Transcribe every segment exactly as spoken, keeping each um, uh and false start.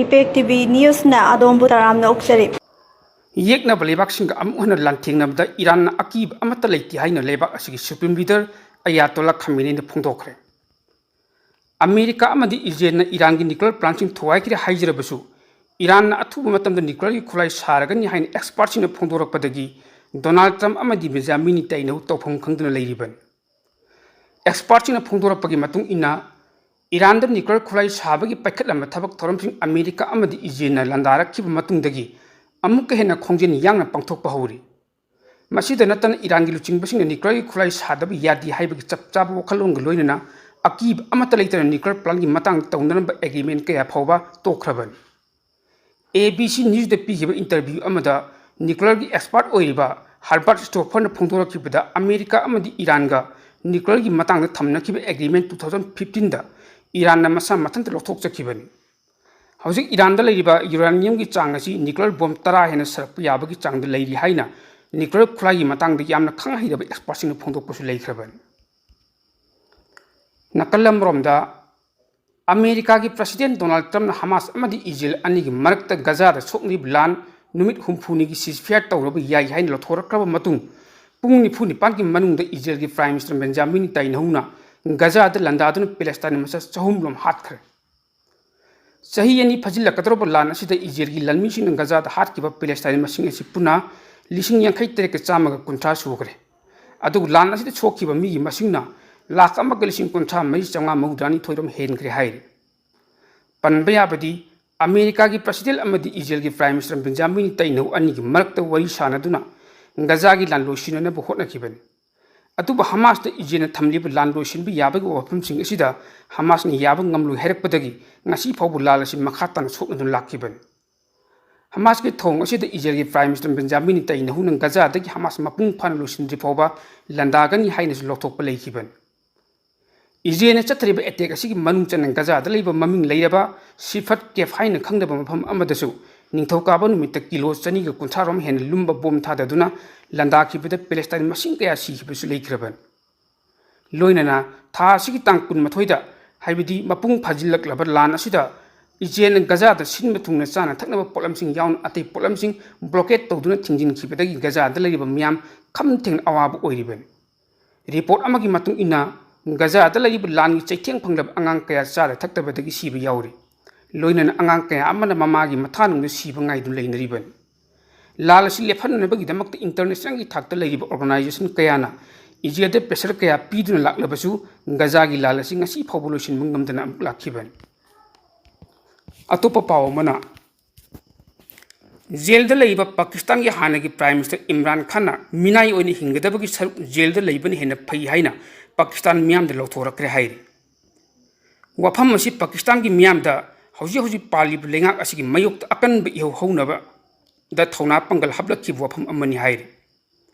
Impact T V ꯅ꯭ꯌꯨꯁꯅ ꯑꯗꯣꯝꯕꯨ ꯇꯔꯥꯝꯅ ꯑꯣꯛꯆꯔꯤ꯫ ꯌꯦꯛꯅꯕ ꯂꯩꯕꯥꯛꯁꯤꯡꯒ ꯑꯃꯨꯛ ꯍꯟꯅ ꯂꯥꯟꯊꯦꯡꯅꯕꯗ ꯏꯔꯥꯟꯅ ꯑꯀꯤꯕ ꯑꯃꯠꯇ ꯂꯩꯇꯦ ꯍꯥꯏꯅ ꯂꯩꯕꯥꯛ ꯑꯁꯤꯒꯤ ꯁꯨꯄ꯭ꯔꯤꯝ ꯂꯤꯗꯔ ꯑꯌꯥꯇꯣꯂꯥ ꯈꯥꯃꯦꯅꯤꯅ ꯐꯣꯡꯗꯣꯛꯈ꯭ꯔꯦ꯫ ꯑꯃꯦꯔꯤꯀꯥ ꯑꯃꯗꯤ ꯏꯖꯔꯦꯜꯅ ꯏꯔꯥꯟꯒꯤ ꯅ꯭ꯌꯨꯀ꯭ꯂꯤꯌꯔ ꯄ꯭ꯂꯥꯟꯁꯤꯡ ꯊꯨꯒꯥꯏꯈ꯭ꯔꯦ ꯍꯥꯏꯖꯔꯕꯁꯨ, ꯏꯔꯥꯟꯅ ꯑꯊꯨꯕ ꯃꯇꯝꯗ ꯅ꯭ꯌꯨꯀ꯭ꯂꯤꯌꯔꯒꯤ ꯈꯨꯠꯂꯥꯏ ꯁꯥꯔꯒꯅꯤ ꯍꯥꯏꯅ ꯑꯦꯛꯁꯄꯥꯔꯠꯁꯤꯡꯅ ꯐꯣꯡꯗꯣꯔꯛꯄꯗꯒꯤ ꯗꯣꯅꯥꯜꯗ ꯇ꯭ꯔꯝꯞ ꯑꯃꯗꯤ ꯕꯦꯟꯖꯥꯃꯤꯟ ꯅꯦꯇꯥꯟꯌꯥꯍꯨ ꯇꯧꯐꯝ ꯈꯪꯗꯅ ꯂꯩꯔꯤꯕꯅꯤ꯫ ꯑꯦꯛꯁꯄꯥꯔꯠꯁꯤꯡꯅ ꯐꯣꯡꯗꯣꯔꯛꯄꯒꯤ ꯃꯇꯨꯡ ꯏꯟꯅ, ꯏꯔꯥꯟꯗ ꯅ꯭ꯌꯨꯀ꯭ꯂꯤꯌꯔ ꯈꯨꯠꯂꯥꯏ ꯁꯥꯕꯒꯤ ꯄꯥꯏꯈꯠꯂꯝꯕ ꯊꯕꯛ ꯊꯧꯔꯝꯁꯤꯡ ꯑꯃꯦꯔꯤꯀꯥ ꯑꯃꯗꯤ ꯏꯖꯔꯦꯜꯅ ꯂꯥꯟꯗꯥꯔꯛꯈꯤꯕ ꯃꯇꯨꯡꯗꯒꯤ ꯑꯃꯨꯛꯀ ꯍꯦꯟꯅ ꯈꯣꯡꯖꯦꯜ ꯌꯥꯡꯅ ꯄꯥꯡꯊꯣꯛꯄ ꯍꯧꯔꯤ꯫ ꯃꯁꯤꯗ ꯅꯠꯇꯅ, ꯏꯔꯥꯟꯒꯤ ꯂꯨꯆꯤꯡꯕꯁꯤꯡꯅ ꯅ꯭ꯌꯨꯀ꯭ꯂꯤꯌꯔꯒꯤ ꯈꯨꯠꯂꯥꯏ ꯁꯥꯗꯕ ꯌꯥꯗꯦ ꯍꯥꯏꯕꯒꯤ ꯆꯞ ꯆꯥꯕ ꯋꯥꯈꯜꯂꯣꯟꯒ ꯂꯣꯏꯅꯅ ꯑꯀꯤꯕ ꯑꯃꯠꯇ ꯂꯩꯇꯅ ꯅ꯭ꯌꯨꯀ꯭ꯂꯤꯌꯔ ꯄ꯭ꯂꯥꯟꯒꯤ ꯃꯇꯥꯡꯗ ꯇꯧꯅꯔꯝꯕ ꯑꯦꯒ꯭ꯔꯤꯃꯦꯟ ꯀꯌꯥ ꯐꯥꯎꯕ ꯇꯣꯛꯈ꯭ꯔꯕꯅꯤ꯫ ꯑꯦ ꯕꯤ ꯁꯤ ꯅ꯭ꯌꯨꯁꯇ ꯄꯤꯈꯤꯕ ꯏꯟꯇꯔꯚ꯭ꯌꯨ ꯑꯃꯗ ꯅ꯭ꯌꯨꯀ꯭ꯂꯤꯌꯔꯒꯤ ꯑꯦꯛꯁꯄꯥꯔꯠ ꯑꯣꯏꯔꯤꯕ ꯍꯔꯕꯔꯠ ꯁ꯭ꯇꯣꯐꯔꯅ ꯐꯣꯡꯗꯣꯔꯛꯈꯤꯕꯗ, ꯑꯃꯦꯔꯤꯀꯥ ꯑꯃꯗꯤ ꯏꯔꯥꯟꯒ ꯅ꯭ꯌꯨꯀ꯭ꯂꯤꯌꯔꯒꯤ ꯃꯇꯥꯡꯗ ꯊꯝꯅꯈꯤꯕ ꯑꯦꯒ꯭ꯔꯤꯃꯦꯟ two thousand fifteenꯗ ꯏꯔꯥꯟꯅ ꯃꯁꯥ ꯃꯊꯟꯇ ꯂꯧꯊꯣꯛꯆꯈꯤꯕꯅꯤ꯫ ꯍꯧꯖꯤꯛ ꯏꯔꯥꯟꯗ ꯂꯩꯔꯤꯕ ꯌꯨꯔꯥꯅꯤꯌꯝꯒꯤ ꯆꯥꯡ ꯑꯁꯤ ꯅ꯭ꯌꯨꯀ꯭ꯂꯤꯌꯔ ꯕꯣꯝ ꯇꯔꯥ ꯍꯦꯟꯅ ꯁꯥꯔꯛꯄ ꯌꯥꯕꯒꯤ ꯆꯥꯡꯗ ꯂꯩꯔꯤ ꯍꯥꯏꯅ ꯅ꯭ꯌꯨꯀ꯭ꯂꯤꯌꯔ ꯈꯨꯠꯂꯥꯏꯒꯤ ꯃꯇꯥꯡꯗ ꯌꯥꯝꯅ ꯈꯪ ꯍꯩꯔꯕ ꯑꯦꯛꯁꯄꯥꯔꯠꯁꯤꯡꯅ ꯐꯣꯡꯗꯣꯛꯄꯁꯨ ꯂꯩꯈ꯭ꯔꯕꯅꯤ꯫ ꯅꯥꯀꯜ ꯑꯃꯔꯣꯝꯗ, ꯑꯃꯦꯔꯤꯀꯥꯒꯤ ꯄ꯭ꯔꯁꯤꯗꯦꯟ ꯗꯣꯅꯥꯜꯗ ꯇ꯭ꯔꯝꯞꯅ ꯍꯃꯥꯁ ꯑꯃꯗꯤ ꯏꯖꯔꯦꯜ ꯑꯅꯤꯒꯤ ꯃꯔꯛꯇ ꯒꯖꯥꯗ ꯁꯣꯛꯅꯔꯤꯕ ꯂꯥꯟ ꯅꯨꯃꯤꯠ ꯍꯨꯝꯐꯨꯅꯤꯒꯤ ceasefire ꯇꯧꯔꯕ ꯌꯥꯏ ꯍꯥꯏꯅ ꯂꯧꯊꯣꯔꯛꯈ꯭ꯔꯕ ꯃꯇꯨꯡ, ꯄꯨꯡ ꯅꯤꯐꯨ ꯅꯤꯄꯥꯟꯒꯤ ꯃꯅꯨꯡꯗ ꯏꯖꯔꯦꯜꯒꯤ ꯄ꯭ꯔꯥꯏꯝ ꯃꯤꯅꯤꯁꯇꯔ ꯕꯦꯟꯖꯥꯃꯤꯟ ꯅꯦꯇꯥꯟꯌꯥꯍꯨꯅ ꯒꯖꯥꯗ ꯂꯥꯟꯗꯥꯗꯨꯅ ꯄꯦꯂꯦꯁꯇꯥꯏꯟ ꯃꯆꯥ ꯆꯍꯨꯝ ꯔꯣꯝ ꯍꯥꯠꯈ꯭ꯔꯦ꯫ ꯆꯍꯤ ꯑꯅꯤ ꯐꯥꯖꯤꯜꯂꯛꯀꯗꯧꯔꯕ ꯂꯥꯟ ꯑꯁꯤꯗ ꯏꯖꯔꯦꯜꯒꯤ ꯂꯥꯟꯃꯤꯁꯤꯡꯅ ꯒꯖꯥꯗ ꯍꯥꯠꯈꯤꯕ ꯄꯦꯂꯦꯁꯇꯥꯏꯟ ꯃꯁꯤꯡ ꯑꯁꯤ ꯄꯨꯟꯅ ꯂꯤꯁꯤꯡ ꯌꯥꯡꯈꯩ ꯇꯔꯦꯠꯀ ꯆꯥꯝꯃꯒ ꯀꯨꯟꯊ꯭ꯔꯥ ꯁꯨꯈ꯭ꯔꯦ꯫ ꯑꯗꯨꯕꯨ ꯂꯥꯟ ꯑꯁꯤꯗ ꯁꯣꯛꯈꯤꯕ ꯃꯤꯒꯤ ꯃꯁꯤꯡꯅ ꯂꯥꯈ ꯑꯃꯒ ꯂꯤꯁꯤꯡ ꯀꯨꯟꯊ꯭ꯔꯥ ꯃꯔꯤ ꯆꯥꯝꯃꯉꯥ ꯃꯧꯗ꯭ꯔꯥ ꯅꯤꯊꯣꯏ ꯔꯣꯝ ꯍꯦꯟꯈ꯭ꯔꯦ ꯍꯥꯏꯔꯤ꯫ ꯄꯟꯕ ꯌꯥꯕꯗꯤ, ꯑꯃꯦꯔꯤꯀꯥꯒꯤ ꯄ꯭ꯔꯁꯤꯗꯦꯟ ꯑꯃꯗꯤ ꯏꯖꯔꯦꯜꯒꯤ ꯄ꯭ꯔꯥꯏꯝ ꯃꯤꯅꯤꯁꯇꯔ ꯕꯦꯟꯖꯥꯃꯤꯟ ꯅꯦꯇꯥꯟꯌꯥꯍꯨ ꯑꯅꯤꯒꯤ ꯃꯔꯛꯇ ꯋꯥꯔꯤ ꯁꯥꯅꯗꯨꯅ ꯒꯖꯥꯒꯤ ꯂꯥꯟ ꯂꯣꯏꯁꯤꯟꯅꯅꯕ ꯍꯣꯠꯅꯈꯤꯕꯅꯤ꯫ ꯑꯗꯨꯕꯨ ꯍꯃꯥꯁꯇ ꯏꯖꯔꯦꯜꯅ ꯊꯝꯂꯤꯕ ꯂꯥꯟ ꯂꯣꯏꯁꯤꯟꯕ ꯌꯥꯕꯒꯤ ꯋꯥꯐꯝꯁꯤꯡ ꯑꯁꯤꯗ ꯍꯃꯥꯁꯅ ꯌꯥꯕ ꯉꯝꯂꯣꯏ ꯍꯥꯏꯔꯛꯄꯗꯒꯤ ꯉꯁꯤ ꯐꯥꯎꯕ ꯂꯥꯟ ꯑꯁꯤ ꯃꯈꯥ ꯇꯥꯅ ꯁꯣꯛꯅꯗꯨꯅ ꯂꯥꯛꯈꯤꯕꯅꯤ꯫ ꯍꯃꯥꯁꯀꯤ ꯊꯧꯑꯣꯡ ꯑꯁꯤꯗ ꯏꯖꯔꯦꯜꯒꯤ ꯄ꯭ꯔꯥꯏꯝ ꯃꯤꯅꯤꯁꯇꯔ ꯕꯦꯟꯖꯥꯃꯤꯟ ꯅꯦꯇꯥꯟꯌꯥꯍꯨꯅ ꯒꯖꯥꯗꯒꯤ ꯍꯃꯥꯁ ꯃꯄꯨꯡ ꯐꯥꯅ ꯂꯣꯏꯁꯤꯟꯗ꯭ꯔꯤ ꯐꯥꯎꯕ ꯂꯥꯟꯗꯥꯒꯅꯤ ꯍꯥꯏꯅꯁꯨ ꯂꯧꯊꯣꯛꯄ ꯂꯩꯈꯤꯕꯅꯤ꯫ ꯏꯖꯔꯦꯜꯅ ꯆꯠꯊꯔꯤꯕ ꯑꯦꯇꯦꯛ ꯑꯁꯤꯒꯤ ꯃꯅꯨꯡ ꯆꯟꯅ ꯒꯖꯥꯗ ꯂꯩꯕ ꯃꯃꯤꯡ ꯂꯩꯔꯕ ꯁꯤꯐꯠ ꯀꯦꯐ ꯍꯥꯏꯅ ꯈꯪꯅꯕ ꯃꯐꯝ ꯑꯃꯗꯁꯨ ꯅꯤꯡꯊꯧꯀꯥꯕ ꯅꯨꯃꯤꯠꯇ ꯀꯤꯂꯣ ꯆꯅꯤꯒ ꯀꯨꯟꯊ꯭ꯔꯥ ꯔꯣꯝ ꯍꯦꯟꯅ ꯂꯨꯝꯕ ꯕꯣꯝ ꯊꯥꯗꯗꯨꯅ ꯂꯥꯟꯗꯥꯈꯤꯕꯗ ꯄꯦꯂꯦꯁꯇꯥꯏꯟ ꯃꯁꯤꯡ ꯀꯌꯥ ꯁꯤꯈꯤꯕꯁꯨ ꯂꯩꯈ꯭ꯔꯕꯅꯤ꯫ ꯂꯣꯏꯅꯅ ꯊꯥ ꯑꯁꯤꯒꯤ ꯇꯥꯡ ꯀꯨꯟꯃꯥꯊꯣꯏꯗ, ꯍꯥꯏꯕꯗꯤ ꯃꯄꯨꯡ ꯐꯥꯖꯤꯜꯂꯛꯂꯕ ꯂꯥꯟ ꯑꯁꯤꯗ ꯏꯖꯔꯦꯜꯅ ꯒꯖꯥꯗ ꯁꯤꯟꯕ ꯊꯨꯡꯅ ꯆꯥꯅ ꯊꯛꯅꯕ ꯄꯣꯠꯂꯝꯁꯤꯡ ꯌꯥꯎꯅ ꯑꯇꯩ ꯄꯣꯠꯂꯝꯁꯤꯡ blockade ꯇꯧꯗꯨꯅ ꯊꯤꯡꯖꯤꯟꯈꯤꯕꯗꯒꯤ ꯒꯖꯥꯗ ꯂꯩꯔꯤꯕ ꯃꯤꯌꯥꯝ ꯈꯝ ꯊꯦꯡꯅ ꯑꯋꯥꯕ ꯑꯣꯏꯔꯤꯕꯅꯤ꯫ Report ꯑꯃꯒꯤ ꯃꯇꯨꯡ ꯏꯟꯅ, ꯒꯖꯥꯗ ꯂꯩꯔꯤꯕ ꯂꯥꯟꯒꯤ ꯆꯩꯊꯦꯡ ꯐꯪꯂꯕ ꯑꯉꯥꯡ ꯀꯌꯥ ꯆꯥꯗ ꯊꯛꯇꯕꯗꯒꯤ ꯁꯤꯕ ꯌꯥꯎꯔꯤ꯫ ꯂꯣꯏꯅꯅ ꯑꯉꯥꯡ ꯀꯌꯥ ꯑꯃꯅ ꯃꯃꯥꯒꯤ ꯃꯊꯥꯅꯨꯡꯗ ꯁꯤꯕ ꯉꯥꯏꯗꯨꯅ ꯂꯩꯅꯔꯤꯕꯅꯤ꯫ ꯂꯥꯟ ꯑꯁꯤ ꯂꯦꯞꯍꯟꯅꯅꯕꯒꯤꯗꯃꯛꯇ internationalꯒꯤ ꯊꯥꯛꯇ ꯂꯩꯔꯤꯕ organization ꯀꯌꯥꯅ ꯏꯖꯔꯦꯜꯗ pressure ꯀꯌꯥ ꯄꯤꯗꯨꯅ ꯂꯥꯛꯂꯕꯁꯨ, ꯒꯖꯥꯒꯤ ꯂꯥꯟ ꯑꯁꯤ ꯉꯁꯤ ꯐꯥꯎꯕ ꯂꯣꯏꯁꯤꯟꯕ ꯉꯝꯗꯅ ꯑꯃꯨꯛ ꯂꯥꯛꯈꯤꯕꯅꯤ꯫ ꯑꯇꯣꯞꯄ ꯄꯥꯎ ꯑꯃꯅ, ꯖꯦꯜꯗ ꯂꯩꯕ ꯄꯥꯀꯤꯁꯇꯥꯟꯒꯤ ꯍꯥꯟꯅꯒꯤ Prime Minister ꯏꯝꯔꯥꯟ ꯈꯥꯟꯅ ꯃꯤꯅꯥꯏ ꯑꯣꯏꯅ ꯍꯤꯡꯒꯗꯕꯒꯤ ꯁꯔꯨꯛ ꯖꯦꯜꯗ ꯂꯩꯕꯅ ꯍꯦꯟꯅ ꯐꯩ ꯍꯥꯏꯅ ꯄꯥꯀꯤꯁꯇꯥꯟ ꯃꯤꯌꯥꯝꯗ ꯂꯧꯊꯣꯔꯛꯈ꯭ꯔꯦ ꯍꯥꯏꯔꯤ꯫ ꯋꯥꯐꯝ ꯑꯁꯤ ꯄꯥꯀꯤꯁꯇꯥꯟꯒꯤ ꯃꯤꯌꯥꯝꯗ ꯍꯧꯖꯤꯛ ꯍꯧꯖꯤꯛ ꯄꯥꯜꯂꯤꯕ ꯂꯩꯉꯥꯛ ꯑꯁꯤꯒꯤ ꯃꯥꯌꯣꯛꯇ ꯑꯀꯟꯕ ꯏꯍꯧ ꯍꯧꯅꯕꯗ ꯊꯧꯅꯥ ꯄꯥꯡꯒꯜ ꯍꯥꯞꯂꯛꯈꯤꯕ ꯋꯥꯐꯝ ꯑꯃꯅꯤ ꯍꯥꯏꯔꯤ꯫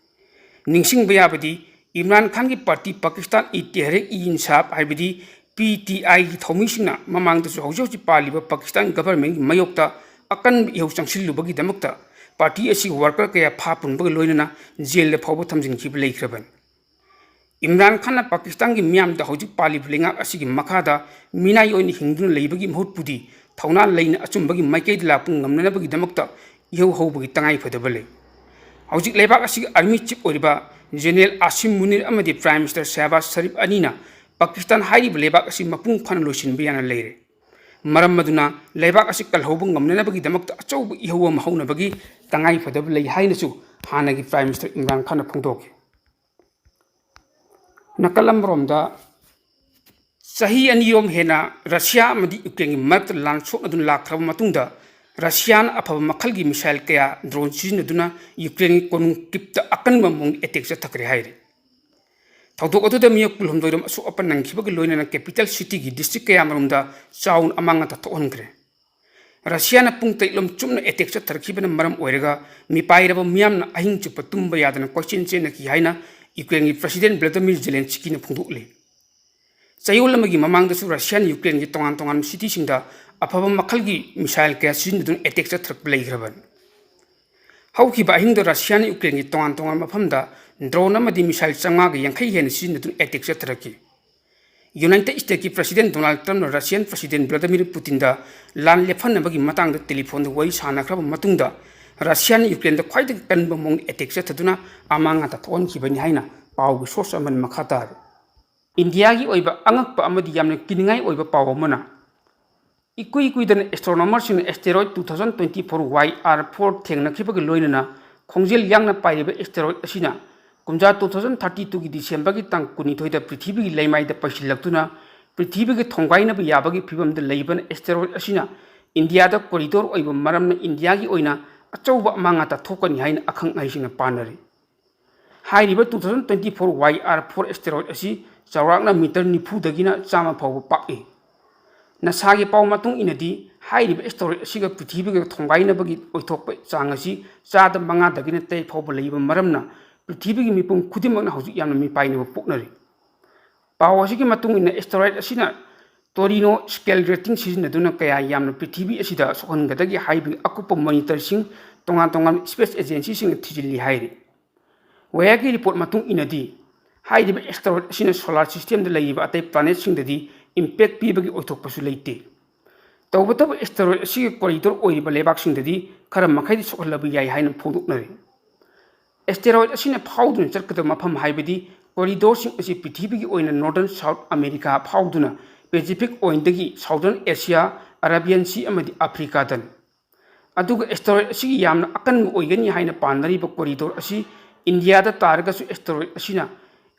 ꯅꯤꯡꯁꯤꯡꯕ ꯌꯥꯕꯗꯤ, ꯏꯝꯔꯥꯟ ꯈꯥꯟꯒꯤ party ꯄꯥꯀꯤꯁꯇꯥꯟ ꯏ ꯇꯦꯍꯔꯤꯛ ꯏ ꯏꯟꯁꯥꯐ ꯍꯥꯏꯕꯗꯤ P T Iꯒꯤ ꯊꯧꯃꯤꯁꯤꯡꯅ ꯃꯃꯥꯡꯗꯁꯨ ꯍꯧꯖꯤꯛ ꯍꯧꯖꯤꯛ ꯄꯥꯜꯂꯤꯕ ꯄꯥꯀꯤꯁꯇꯥꯟ governmentꯀꯤ ꯃꯥꯌꯣꯛꯇ ꯑꯀꯟꯕ ꯏꯍꯧ ꯆꯪꯁꯤꯜꯂꯨꯕꯒꯤꯗꯃꯛꯇ party ꯑꯁꯤꯒꯤ worker ꯀꯌꯥ ꯐꯥ ꯄꯨꯟꯕꯒ ꯂꯣꯏꯅꯅ ꯖꯦꯜꯗ ꯐꯥꯎꯕ ꯊꯝꯖꯤꯟꯈꯤꯕ ꯂꯩꯈ꯭ꯔꯕꯅꯤ꯫ ꯏꯝꯔꯥꯟ ꯈꯥꯟꯅ ꯄꯥꯀꯤꯁꯇꯥꯟꯒꯤ ꯃꯤꯌꯥꯝꯗ ꯍꯧꯖꯤꯛ ꯄꯥꯜꯂꯤꯕ ꯂꯩꯉꯥꯛ ꯑꯁꯤꯒꯤ ꯃꯈꯥꯗ ꯃꯤꯅꯥꯏ ꯑꯣꯏꯅ ꯍꯤꯡꯗꯨꯅ ꯂꯩꯕꯒꯤ ꯃꯍꯨꯠꯄꯨꯗꯤ ꯊꯧꯅꯥ ꯂꯩꯅ ꯑꯆꯨꯝꯕꯒꯤ ꯃꯥꯏꯀꯩꯗ ꯂꯥꯛꯄ ꯉꯝꯅꯅꯕꯒꯤꯗꯃꯛꯇ ꯏꯍꯧ ꯍꯧꯕꯒꯤ ꯇꯉꯥꯏ ꯐꯗꯕ ꯂꯩ꯫ ꯍꯧꯖꯤꯛ ꯂꯩꯕꯥꯛ ꯑꯁꯤꯒꯤ army chief ꯑꯣꯏꯔꯤꯕ General ꯑꯥꯁꯤꯝ ꯃꯨꯅꯤꯔ ꯑꯃꯗꯤ Prime Minister ꯁꯍꯕꯥꯖ ꯁꯔꯤꯐ ꯑꯅꯤꯅ ꯄꯥꯀꯤꯁꯇꯥꯟ ꯍꯥꯏꯔꯤꯕ ꯂꯩꯕꯥꯛ ꯑꯁꯤ ꯃꯄꯨꯡ ꯐꯥꯅ ꯂꯣꯏꯁꯤꯟꯕ ꯌꯥꯅ ꯂꯩꯔꯦ꯫ ꯃꯔꯝ ꯑꯗꯨꯅ ꯂꯩꯕꯥꯛ ꯑꯁꯤ ꯀꯜꯍꯧꯕ ꯉꯝꯅꯅꯕꯒꯤꯗꯃꯛꯇ ꯑꯆꯧꯕ ꯏꯍꯧ ꯑꯃ ꯍꯧꯅꯕꯒꯤ ꯇꯉꯥꯏ ꯐꯗꯕ ꯂꯩ ꯍꯥꯏꯅꯁꯨ ꯍꯥꯟꯅꯒꯤ Prime Minister ꯏꯝꯔꯥꯟ ꯈꯥꯟꯅ ꯐꯣꯡꯗꯣꯛꯈꯤ꯫ ꯅꯥꯀꯜ ꯑꯃꯔꯣꯝꯗ, ꯆꯍꯤ ꯑꯅꯤꯔꯣꯝ ꯍꯦꯟꯅ ꯔꯁꯤꯌꯥ ꯑꯃꯗꯤ ꯌꯨꯀ꯭ꯔꯦꯟꯒꯤ ꯃꯔꯛꯇ ꯂꯥꯟ ꯁꯣꯛꯅꯗꯨꯅ ꯂꯥꯛꯈ꯭ꯔꯕ ꯃꯇꯨꯡꯗ, ꯔꯁꯤꯌꯥꯅ ꯑꯐꯕ ꯃꯈꯜꯒꯤ missile ꯀꯌꯥ drone ꯁꯤꯖꯤꯟꯅꯗꯨꯅ ꯌꯨꯀ꯭ꯔꯦꯟꯒꯤ ꯀꯣꯅꯨꯡ ꯀꯤꯞꯇ ꯑꯀꯟꯕ ꯃꯑꯣꯡꯗ attack ꯆꯠꯊꯈ꯭ꯔꯦ ꯍꯥꯏꯔꯤ꯫ ꯊꯧꯗꯣꯛ ꯑꯗꯨꯗ ꯃꯤꯑꯣꯏ ꯀꯨꯟꯍꯨꯝꯗꯣꯏ ꯔꯣꯝ ꯑꯁꯣꯛ ꯑꯄꯟ ꯅꯪꯈꯤꯕꯒ ꯂꯣꯏꯅꯅ capital cityꯒꯤ district ꯀꯌꯥꯃꯔꯣꯝꯗ ꯆꯥꯎꯅ ꯑꯃꯥꯡ ꯑꯇꯥ ꯊꯣꯛꯍꯟꯈ꯭ꯔꯦ꯫ ꯔꯁꯤꯌꯥꯅ ꯄꯨꯡ ꯇꯔꯦꯠ ꯂꯣꯝ ꯆꯨꯞꯅ attack ꯆꯠꯊꯔꯛꯈꯤꯕꯅ ꯃꯔꯝ ꯑꯣꯏꯔꯒ ꯃꯤꯄꯥꯏꯔꯕ ꯃꯤꯌꯥꯝꯅ ꯑꯍꯤꯡ ꯆꯨꯞꯄ ꯇꯨꯝꯕ ꯌꯥꯗꯅ ꯀꯣꯏꯆꯦꯟ ꯆꯦꯟꯅꯈꯤ ꯍꯥꯏꯅ ꯌꯨꯀ꯭ꯔꯦꯟꯒꯤ President Volodymyr Zelenskyꯅ ꯐꯣꯡꯗꯣꯛꯂꯤ꯫ ꯆꯌꯣꯜ ꯑꯃꯒꯤ ꯃꯃꯥꯡꯗꯁꯨ ꯔꯁꯤꯌꯥꯅ ꯌꯨꯀ꯭ꯔꯦꯟꯒꯤ ꯇꯣꯉꯥꯟ ꯇꯣꯉꯥꯟꯕ cityꯁꯤꯡꯗ ꯑꯐꯕ ꯃꯈꯜꯒꯤ missile ꯀꯌꯥ ꯁꯤꯖꯤꯟꯅꯗꯨꯅ attack ꯆꯠꯊꯔꯛꯄ ꯂꯩꯈ꯭ꯔꯕꯅꯤ꯫ ꯍꯧꯈꯤꯕ ꯑꯍꯤꯡꯗ ꯔꯁꯤꯌꯥꯅ ꯌꯨꯀ꯭ꯔꯦꯟꯒꯤ ꯇꯣꯉꯥꯟ ꯇꯣꯉꯥꯟꯕ ꯃꯐꯝꯗ drone ꯑꯃꯗꯤ missile ꯆꯥꯝꯃꯉꯥꯒ ꯌꯥꯡꯈꯩ ꯍꯦꯟꯅ ꯁꯤꯖꯤꯟꯅꯗꯨꯅ attack ꯆꯠꯊꯔꯛꯈꯤ꯫ ꯌꯨꯅꯥꯏꯇꯦꯗ ꯁ꯭ꯇꯦꯠꯀꯤ ꯄ꯭ꯔꯁꯤꯗꯦꯟ ꯗꯣꯅꯥꯜꯗ ꯇ꯭ꯔꯝꯞꯅ ꯔꯁꯤꯌꯥꯟ ꯄ꯭ꯔꯁꯤꯗꯦꯟ ꯚ꯭ꯂꯥꯗꯤꯃꯤꯔ ꯄꯨꯇꯤꯟꯗ ꯂꯥꯟ ꯂꯦꯞꯍꯟꯅꯕꯒꯤ ꯃꯇꯥꯡꯗ ꯇꯦꯂꯤꯐꯣꯟꯗ ꯋꯥꯔꯤ ꯁꯥꯅꯈ꯭ꯔꯕ ꯃꯇꯨꯡꯗ, ꯔꯁꯤꯌꯥꯅ ꯌꯨꯀ꯭ꯔꯦꯟꯗ ꯈ꯭ꯋꯥꯏꯗꯒꯤ ꯀꯟꯕ ꯃꯑꯣꯡꯗ ꯑꯦꯇꯦꯛ ꯆꯠꯊꯗꯨꯅ ꯑꯃꯥꯡ ꯑꯇꯥ ꯊꯣꯛꯍꯟꯈꯤꯕꯅꯤ ꯍꯥꯏꯅ ꯄꯥꯎꯒꯤ ꯁꯣꯔꯁ ꯑꯃꯅ ꯃꯈꯥ ꯇꯥꯔꯤ꯫ ꯏꯟꯗꯤꯌꯥꯒꯤ ꯑꯣꯏꯕ ꯑꯉꯛꯄ ꯑꯃꯗꯤ ꯌꯥꯝꯅ ꯀꯤꯅꯤꯡꯉꯥꯏ ꯑꯣꯏꯕ ꯄꯥꯎ ꯑꯃꯅ, ꯏꯀꯨꯏ ꯀꯨꯏꯗꯅ ꯑꯦꯁꯇ꯭ꯔꯣꯅꯣꯃꯔꯁꯤꯡꯅ asteroid two thousand twenty-four Y R four ꯊꯦꯡꯅꯈꯤꯕꯒ ꯂꯣꯏꯅꯅ ꯈꯣꯡꯖꯦꯜ ꯌꯥꯡꯅ ꯄꯥꯏꯔꯤꯕ ꯑꯦꯁꯇꯦꯔꯣꯏꯗ ꯑꯁꯤꯅ ꯀꯨꯝꯖꯥ two thousand thirty-ꯒꯤ ꯗꯤꯁꯦꯝꯕꯔꯒꯤ ꯇꯥꯡ ꯀꯨꯟꯅꯤꯊꯣꯏꯗ ꯄ꯭ꯔꯤꯊꯤꯕꯤꯒꯤ ꯂꯩꯃꯥꯏꯗ ꯄꯩꯁꯤꯜꯂꯛꯇꯨꯅ ꯄ꯭ꯔꯤꯊꯤꯕꯤꯒ ꯊꯣꯡꯒꯥꯏꯅꯕ ꯌꯥꯕꯒꯤ ꯐꯤꯕꯝꯗ ꯂꯩꯕꯅ ꯑꯦꯁꯇꯦꯔꯣꯏꯗ ꯑꯁꯤꯅ ꯏꯟꯗꯤꯌꯥꯗ ꯀꯣꯔꯤꯗꯣꯔ ꯑꯣꯏꯕ ꯃꯔꯝꯅ ꯏꯟꯗꯤꯌꯥꯒꯤ ꯑꯣꯏꯅ ꯑꯆꯧꯕ ꯑꯃꯥꯡ ꯑꯇꯥ ꯊꯣꯛꯀꯅꯤ ꯍꯥꯏꯅ ꯑꯈꯪ ꯑꯍꯩꯁꯤꯡꯅ ꯄꯥꯅꯔꯤ꯫ ꯍꯥꯏꯔꯤꯕ two thousand twenty-four Y R four steroid ꯑꯁꯤ ꯆꯥꯎꯔꯥꯛꯅ ꯃꯤꯇꯔ ꯅꯤꯐꯨꯗꯒꯤꯅ ꯆꯥꯝꯃ ꯐꯥꯎꯕ ꯄꯥꯛꯏ꯫ ꯅꯥꯁꯥꯒꯤ ꯄꯥꯎ ꯃꯇꯨꯡ ꯏꯟꯅꯗꯤ, ꯍꯥꯏꯔꯤꯕ ꯑꯦꯁꯇꯦꯔꯣꯏꯗ ꯑꯁꯤꯒ ꯄ꯭ꯔꯤꯊꯤꯕꯤꯒ ꯊꯣꯡꯒꯥꯏꯅꯕꯒꯤ ꯑꯣꯏꯊꯣꯛꯄ ꯆꯥꯡ ꯑꯁꯤ ꯆꯥꯗ ꯃꯉꯥꯗꯒꯤꯅ ꯇꯔꯦꯠ ꯐꯥꯎꯕ ꯂꯩꯕ ꯃꯔꯝꯅ ꯄ꯭ꯔꯤꯊꯤꯕꯤꯒꯤ ꯃꯤꯄꯨꯝ ꯈꯨꯗꯤꯡꯃꯛꯅ ꯍꯧꯖꯤꯛ ꯌꯥꯝꯅ ꯃꯤꯄꯥꯏꯅꯕ ꯄꯣꯛꯅꯔꯤ꯫ ꯄꯥꯎ ꯑꯁꯤꯒꯤ ꯃꯇꯨꯡ ꯏꯟꯅ, ꯑꯦꯁꯇꯦꯔꯣꯏꯗ ꯑꯁꯤꯅ ꯇꯣꯔꯤꯅꯣ ꯁ꯭ꯀꯦꯜ ꯔꯦꯇꯤꯡ ꯁꯤꯖꯤꯟꯅꯗꯨꯅ ꯀꯌꯥ ꯌꯥꯝꯅ ꯄ꯭ꯔꯤꯊꯤꯕꯤ ꯑꯁꯤꯗ ꯁꯣꯛꯍꯟꯒꯗꯒꯦ ꯍꯥꯏꯕꯒꯤ ꯑꯀꯨꯞꯄ ꯃꯣꯅꯤꯇꯔꯁꯤꯡ ꯇꯣꯉꯥꯟ ꯇꯣꯉꯥꯟꯕ ꯁ꯭ꯄꯦꯁ ꯑꯦꯖꯦꯟꯁꯤꯁꯤꯡꯅ ꯊꯤꯖꯤꯜꯂꯤ ꯍꯥꯏꯔꯤ꯫ ꯋꯦꯌꯔꯒꯤ ꯔꯤꯄꯣꯔꯠ ꯃꯇꯨꯡ ꯏꯟꯅꯗꯤ, ꯍꯥꯏꯔꯤꯕ ꯑꯦꯁꯇꯦꯔꯣꯏꯗ ꯑꯁꯤꯅ ꯁꯣꯂꯥꯔ ꯁꯤꯁꯇꯦꯝꯗ ꯂꯩꯔꯤꯕ ꯑꯇꯩ ꯄ꯭ꯂꯥꯅꯦꯠꯁꯤꯡꯗꯗꯤ ꯏꯝꯄꯦꯛ ꯄꯤꯕꯒꯤ ꯑꯣꯏꯊꯣꯛꯄꯁꯨ ꯂꯩꯇꯦ꯫ ꯇꯧꯕꯇꯕꯨ, ꯑꯦꯁꯇꯦꯔꯣꯏꯗ ꯑꯁꯤꯒꯤ ꯀꯣꯔꯤꯗꯣꯔ ꯑꯣꯏꯔꯤꯕ ꯂꯩꯕꯥꯛꯁꯤꯡꯗꯗꯤ ꯈꯔ ꯃꯈꯩꯗꯤ ꯁꯣꯛꯍꯜꯂꯕ ꯌꯥꯏ ꯍꯥꯏꯅ ꯐꯣꯡꯗꯣꯛꯅꯔꯤ꯫ ꯑꯦꯁꯇꯦꯔꯣꯏꯗ ꯑꯁꯤꯅ ꯐꯥꯎꯗꯨꯅ ꯆꯠꯀꯗꯕ ꯃꯐꯝ, ꯍꯥꯏꯕꯗꯤ ꯀꯣꯔꯤꯗꯣꯔꯁꯤꯡ ꯑꯁꯤ ꯄ꯭ꯔꯤꯊꯤꯕꯤꯒꯤ ꯑꯣꯏꯅ Northern South America ꯐꯥꯎꯗꯨꯅ Pacific ꯑꯣꯏꯟꯗꯒꯤ Southern Asia, Arabian Sea ꯑꯃꯗꯤ ꯑꯐ꯭ꯔꯤꯀꯥꯗꯅꯤ꯫ ꯑꯗꯨꯒ ꯑꯦꯁꯇꯦꯔꯣꯏꯗ ꯑꯁꯤꯒꯤ ꯌꯥꯝꯅ ꯑꯀꯟꯕ ꯑꯣꯏꯒꯅꯤ ꯍꯥꯏꯅ ꯄꯥꯅꯔꯤꯕ ꯀꯣꯔꯤꯗꯣꯔ ꯑꯁꯤ ꯏꯟꯗꯤꯌꯥꯗ ꯇꯥꯔꯒꯁꯨ, ꯑꯦꯁꯇꯦꯔꯣꯏꯗ ꯑꯁꯤꯅ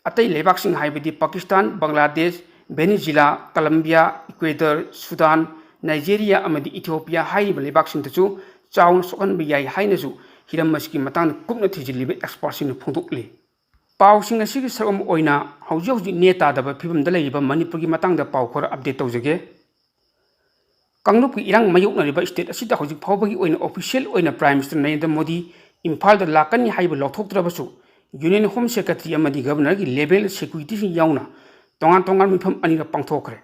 ꯑꯇꯩ ꯂꯩꯕꯥꯛꯁꯤꯡ, ꯍꯥꯏꯕꯗꯤ ꯄꯥꯀꯤꯁꯇꯥꯟ, ꯕꯪꯒ꯭ꯂꯥꯗꯦꯁ, ꯚꯦꯅꯤꯖꯨꯂꯥ, ꯀꯂꯝꯕꯤꯌꯥ, ꯏꯀ꯭ꯋꯦꯗꯔ, ꯁꯨꯗꯥꯟ, ꯅꯥꯏꯖꯦꯔꯤꯌꯥ ꯑꯃꯗꯤ ꯏꯊꯤꯑꯣꯄꯤꯌꯥ ꯍꯥꯏꯔꯤꯕ ꯂꯩꯕꯥꯛꯁꯤꯡꯗꯁꯨ ꯆꯥꯎꯅ ꯁꯣꯛꯍꯟꯕ ꯌꯥꯏ ꯍꯥꯏꯅꯁꯨ ꯍꯤꯔꯝ ꯑꯁꯤꯒꯤ ꯃꯇꯥꯡꯗ ꯀꯨꯞꯅ ꯊꯤꯖꯤꯜꯂꯤꯕ ꯑꯦꯛꯁꯄꯔꯠꯁꯤꯡꯅ ꯐꯣꯡꯗꯣꯛꯂꯤ꯫ ꯄꯥꯎꯁꯤꯡ ꯑꯁꯤꯒꯤ ꯁꯔꯨꯛ ꯑꯃ ꯑꯣꯏꯅ, ꯍꯧꯖꯤꯛ ꯍꯧꯖꯤꯛ ꯅꯦ ꯇꯥꯗꯕ ꯐꯤꯕꯝꯗ ꯂꯩꯔꯤꯕ ꯃꯅꯤꯄꯨꯔꯒꯤ ꯃꯇꯥꯡꯗ ꯄꯥꯎ ꯈꯔ ꯑꯞꯗꯦꯠ ꯇꯧꯖꯒꯦ꯫ ꯀꯥꯡꯂꯨꯞꯀꯤ ꯏꯔꯥꯡ ꯃꯥꯌꯣꯛꯅꯔꯤꯕ ꯁ꯭ꯇꯦꯠ ꯑꯁꯤꯗ ꯍꯧꯖꯤꯛ ꯐꯥꯎꯕꯒꯤ ꯑꯣꯏꯅ ꯑꯣꯐꯤꯁꯤꯌꯦꯜ ꯑꯣꯏꯅ ꯄ꯭ꯔꯥꯏꯝ ꯃꯤꯅꯤꯁꯇꯔ ꯅꯔꯦꯟꯗ꯭ꯔ ꯃꯣꯗꯤ ꯏꯝꯐꯥꯜꯗ ꯂꯥꯛꯀꯅꯤ ꯍꯥꯏꯕ ꯂꯥꯎꯊꯣꯛꯇ꯭ꯔꯕꯁꯨ, ꯌꯨꯅꯤꯌꯟ ꯍꯣꯝ ꯁꯦꯀ꯭ꯔꯦꯇꯔꯤ ꯑꯃꯗꯤ ꯒꯕꯔꯅꯔꯒꯤ ꯂꯦꯚꯦꯜ ꯁꯦꯀ꯭ꯌꯨꯔꯤꯇꯤꯁꯤꯡ ꯌꯥꯎꯅ ꯇꯣꯉꯥꯟ ꯇꯣꯉꯥꯟꯕ ꯃꯤꯐꯝ ꯑꯅꯤꯔꯛ ꯄꯥꯡꯊꯣꯛꯈ꯭ꯔꯦ꯫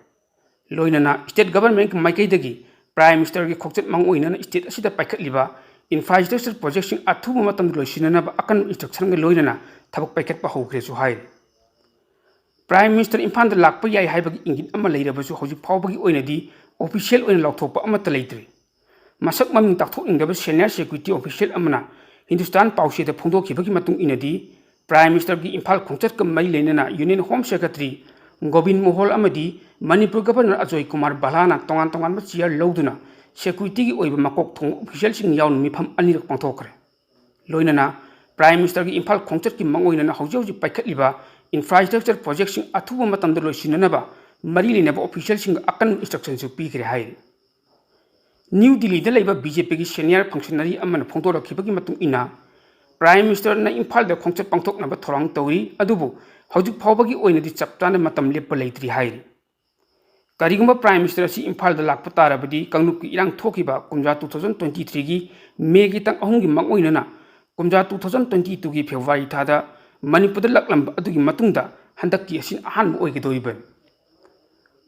ꯂꯣꯏꯅꯅ ꯁ꯭ꯇꯦꯠ ꯒꯕꯔꯟꯃꯦꯟꯠꯀꯤ ꯃꯥꯏꯀꯩꯗꯒꯤ ꯄ꯭ꯔꯥꯏꯝ ꯃꯤꯅꯤꯁꯇꯔꯒꯤ ꯈꯣꯡꯆꯠ ꯃꯥꯡꯑꯣꯏꯅꯅ ꯁ꯭ꯇꯦꯠ ꯑꯁꯤꯗ ꯄꯥꯏꯈꯠꯂꯤꯕ ꯏꯟꯐ꯭ꯔꯥꯁ꯭ꯇ꯭ꯔꯛꯆꯔ ꯄ꯭ꯔꯣꯖꯦꯛꯁꯤꯡ ꯑꯊꯨꯕ ꯃꯇꯝꯗ ꯂꯣꯏꯁꯤꯟꯅꯅꯕ ꯑꯀꯟꯕ ꯏꯟꯁꯇ꯭ꯔꯛꯁꯟꯒ ꯂꯣꯏꯅꯅ ꯊꯕꯛ ꯄꯥꯏꯈꯠꯄ ꯍꯧꯈ꯭ꯔꯦꯁꯨ ꯍꯥꯏꯔꯤ꯫ Prime Minister ꯏꯝꯐꯥꯜꯗ ꯂꯥꯛꯄ ꯌꯥꯏ ꯍꯥꯏꯕꯒꯤ ꯏꯪꯒꯤꯠ ꯑꯃ ꯂꯩꯔꯕꯁꯨ ꯍꯧꯖꯤꯛ ꯐꯥꯎꯕꯒꯤ ꯑꯣꯏꯅꯗꯤ official ꯑꯣꯏꯅ ꯂꯥꯎꯊꯣꯛꯄ ꯑꯃꯠꯇ ꯂꯩꯇ꯭ꯔꯤ꯫ ꯃꯁꯛ ꯃꯃꯤꯡ ꯇꯥꯛꯊꯣꯛꯅꯤꯡꯗꯕ senior security official ꯑꯃꯅ ꯍꯤꯟꯗꯨꯁꯇꯥꯟ ꯄꯥꯎꯆꯦꯗ ꯐꯣꯡꯗꯣꯛꯈꯤꯕꯒꯤ ꯃꯇꯨꯡ ꯏꯟꯅꯗꯤ, Prime Ministerꯒꯤ ꯏꯝꯐꯥꯜ ꯈꯣꯡꯆꯠꯀ ꯃꯔꯤ ꯂꯩꯅꯅ Union Home Secretary Gobin mohan ꯑꯃꯗꯤ ꯃꯅꯤꯄꯨꯔ Governor ꯑꯖꯣꯏ ꯀꯨꯃꯥꯔ ꯚꯜꯂꯥꯅ ꯇꯣꯉꯥꯟ ꯇꯣꯉꯥꯟꯕ chair ꯂꯧꯗꯨꯅ securityꯒꯤ ꯑꯣꯏꯕ ꯃꯀꯣꯛ ꯊꯣꯡꯕ officialꯁꯤꯡ ꯌꯥꯎꯅ ꯃꯤꯐꯝ ꯑꯅꯤꯔꯛ ꯄꯥꯡꯊꯣꯛꯈ꯭ꯔꯦ꯫ ꯂꯣꯏꯅꯅ Prime Ministerꯒꯤ ꯏꯝꯐꯥꯜ ꯈꯣꯡꯆꯠꯀꯤ ꯃꯥꯡꯑꯣꯏꯅꯅ ꯍꯧꯖꯤꯛ ꯍꯧꯖꯤꯛ ꯄꯥꯏꯈꯠꯂꯤꯕ infrastructure projectꯁꯤꯡ ꯑꯊꯨꯕ ꯃꯇꯝꯗ ꯂꯣꯏꯁꯤꯟꯅꯅꯕ ꯃꯔꯤ ꯂꯩꯅꯕ officialꯁꯤꯡꯗ ꯑꯀꯟꯕ instructionꯁꯨ ꯄꯤꯈ꯭ꯔꯦ ꯍꯥꯏꯔꯤ꯫ ꯅ꯭ꯌꯨ ꯗꯤꯜꯂꯤꯗ ꯂꯩꯕ BJPꯒꯤ senior functionary ꯑꯃꯅ ꯐꯣꯡꯗꯣꯔꯛꯈꯤꯕꯒꯤ ꯃꯇꯨꯡ ꯏꯟꯅ, Prime Ministerꯅ ꯏꯝꯐꯥꯜꯗ ꯈꯣꯡꯆꯠ ꯄꯥꯡꯊꯣꯛꯅꯕ ꯊꯧꯔꯥꯡ ꯇꯧꯔꯤ, ꯑꯗꯨꯕꯨ ꯍꯧꯖꯤꯛ ꯐꯥꯎꯕꯒꯤ ꯑꯣꯏꯅꯗꯤ ꯆꯞ ꯆꯥꯅ ꯃꯇꯝ ꯂꯦꯞꯄ ꯂꯩꯇ꯭ꯔꯤ ꯍꯥꯏꯔꯤ꯫ ꯀꯔꯤꯒꯨꯝꯕ Prime Minister ꯑꯁꯤ ꯏꯝꯐꯥꯜꯗ ꯂꯥꯛꯄ ꯇꯥꯔꯕꯗꯤ, ꯀꯥꯡꯂꯨꯞꯀꯤ ꯏꯔꯥꯡ ꯊꯣꯛꯈꯤꯕ ꯀꯨꯝꯖꯥ two thousand twenty threeꯒꯤ Mayꯒꯤ ꯇꯥꯡ ꯑꯍꯨꯝꯒꯤ ꯃꯥꯡꯑꯣꯏꯅꯅ ꯀꯨꯝꯖꯥ two thousand twenty twoꯒꯤ February ꯊꯥꯗ ꯃꯅꯤꯄꯨꯔꯗ ꯂꯥꯛꯂꯝꯕ ꯑꯗꯨꯒꯤ ꯃꯇꯨꯡꯗ ꯍꯟꯗꯛꯀꯤ ꯑꯁꯤꯅ ꯑꯍꯥꯟꯕ ꯑꯣꯏꯒꯗꯧꯔꯤꯕꯅꯤ꯫